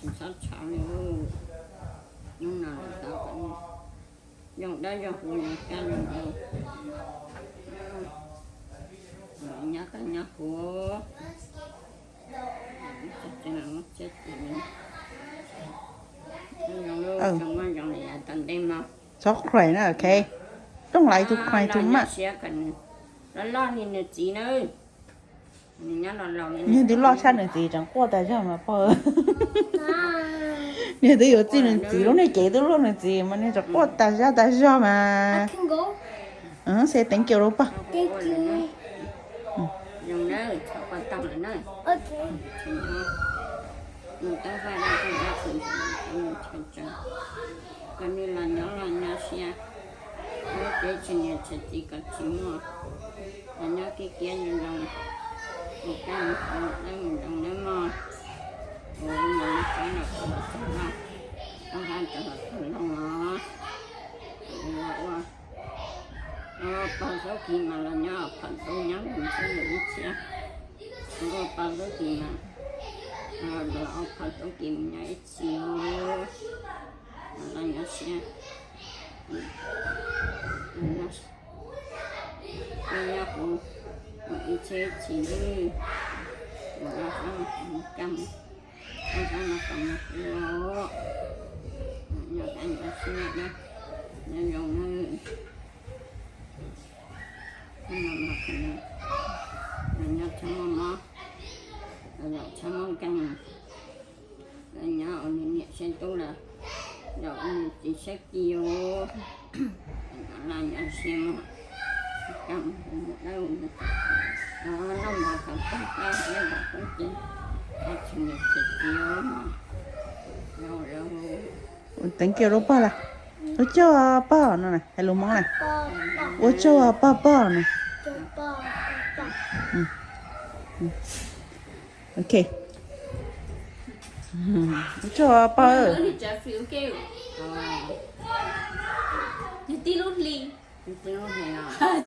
Txhob txhawj li, hnub no lawm tau zoo dawb zoo huv zoo kab zoo nkaus. Nyob koj nyob kuv. Txhob cry na, ok? Don't lie to cry too much. Loj loj li nws txiv na. Nws twb loj tshaj nws txiv tseem quaj tas zog mas pog. Nws twb yuav txij nws txiv lub niag cev twb luaj nws txiv mas nws tseem quaj tas zaj tas zog mas. Say thank you rau pog. Zoo na, txhob quaj tag lawm na. Nws tau hais rau tseem dab tseem tseem, koj nws los nyob los nyob siab, lub teb tsis niam tsis txiv kom tsis muaj, los nyob kiab kiab zoo zoo, mus kaj mus qab mus dawb mus zoo nawb mog. Ua no lub qab no tau los txog no, tau hais rau los txog no os. Ua ua pog Xub Kis mas los nyob phom ntoo nyob nws txhiab nws ib txhia. Ua pog Xub Kis mas los ua pog Xub Kis mus nyob ib txhis, los nyob siab. Nyob kuv mus ib txhiab ib txhis, mus laj qab mus kaj mus, laj qab no kom mus ua, nyob kaj nyob siab na, nyob zoo na. Nyob txhob muaj mob, zaum txhob muaj nkeeg, nyob ua nws niam saib tub lawm, zaum ua nws txiv saib kis os. Nyob laj nyob siab mog, kaj mus ua dawb ua nws, noj mov kom tag, noj mov koob ces, tsis niam tsis txiv mog. Thank you rau pog lawm. Ua tsaug pog no, hais lus Hmoob na. Ua tsaug pog pog no. Ok. Ua tsaug pog. Tib lub hli.